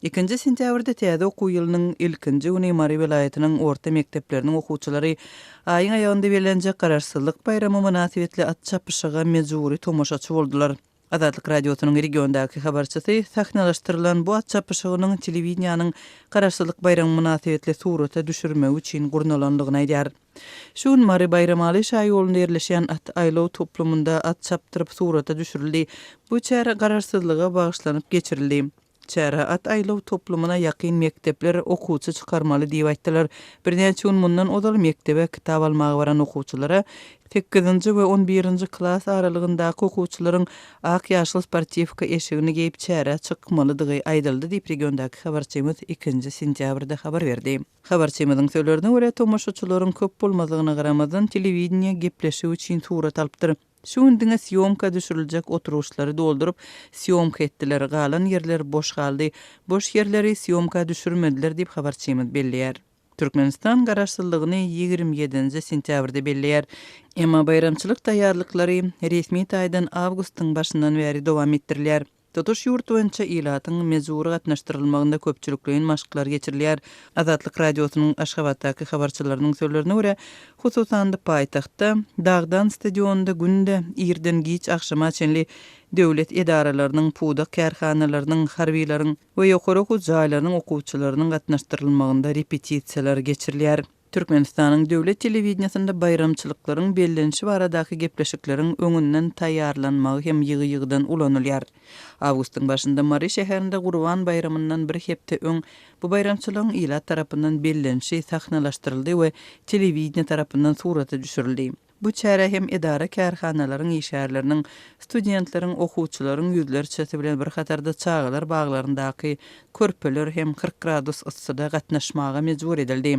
Ikinji sentýabrda täze okuw ýylynyň ilkinji güni Mary welaýatynyň orta mekdepleriniň okuwçylary aýyň aýagynda bellenjek Garaşsyzlyk baýramy mynasybetli at çapyşyga mejbury tomaşaçy boldular. Azatlyk Radiosynyň regiondaky habarçysy sahnalaşdyrylan bu at çapyşygynyň telewideniýäniň Garaşsyzlyk baýramy mynasybetli surata düşürmegi üçin gurnalandygyny aýdýar. Şu gün Mary Baýramaly şaýolunda ýerleşýän at aýlaw toplumynda at çapdyryp surata düşürildi. Bu çäre Garaşsyzlyga bagyşlanyp geçirildi. Çärä at aýlaw toplumyna ýakyn mekdepler okuwçy çykarmaly diýip aýtdylar. Birnäçe gün mundan ozal mekdebe kitap almaga baran okuwçylara sekizinji we on birinji klas aralygyndaky okuwçylaryň ak-ýaşyl sportiwka eşigini geýip çärä çykmalydygy aýdyldy diýip, regiondaky habarçymyz ikinji sentýabrda habar berdi. Habarçymyzyň sözlerine görä, tomaşaçylaryň köp bolmazlygyna garamazdan, telewideniýe gepleşik üçin surat alypdyr. Şu gün diňe sýomka düşüriljek oturgyçlary dolduryp, sýomka etdiler, galan ýerler boş galdy. Boş ýerleri sýomka düşürmediler diýip, habarçymyz belleýär. Türkmenistan Garaşsyzlygyny 27-nji sentýabrda belleýär. Emma baýramçylyk taýýarlyklary resmi taýdan awgustyň başyndan bäri dowam etdirilýär. Tutuş ýurt boýunça ilatyň mejbury gatnaşdyrylmagynda köpçülikleýin maşklar geçirilýär. Azatlyk Radiosynyň Aşgabatdaky habarçylarynyň sözlerine görä, hususan-da paýtagtda, Dagdan stadionynda günde irden giç agşama çenli döwlet edaralarynyň, pudak kärhanalarynyň, harbylaryň we ýokary okuw jaýlarynyň okuwçylarynyň gatnaşdyrylmagynda repetisiýalar geçirilýär. Türkmenistanyň döwlet telewideniýesinde baýramçylyklaryň bellenişi baradaky gepleşikleriň öňünden taýýarlanmagy hem ýygy-ýygydan ulanylýar. Awgustyň başynda Mary şäherinde Gurban baýramyndan bir hepde öň bu baýramçylygyň ilat tarapyndan bellenişi sahnalaşdyryldy we telewideniýe tarapyndan surata düşürildi. Bu çärä hem edara-kärhanalaryň işgärleriniň, studentleriň, okuwçylaryň ýüzlerçesi bilen bir hatarda çagalar baglaryndaky körpeler hem 40 gradus yssyda gatnaşmaga mejbur edildi.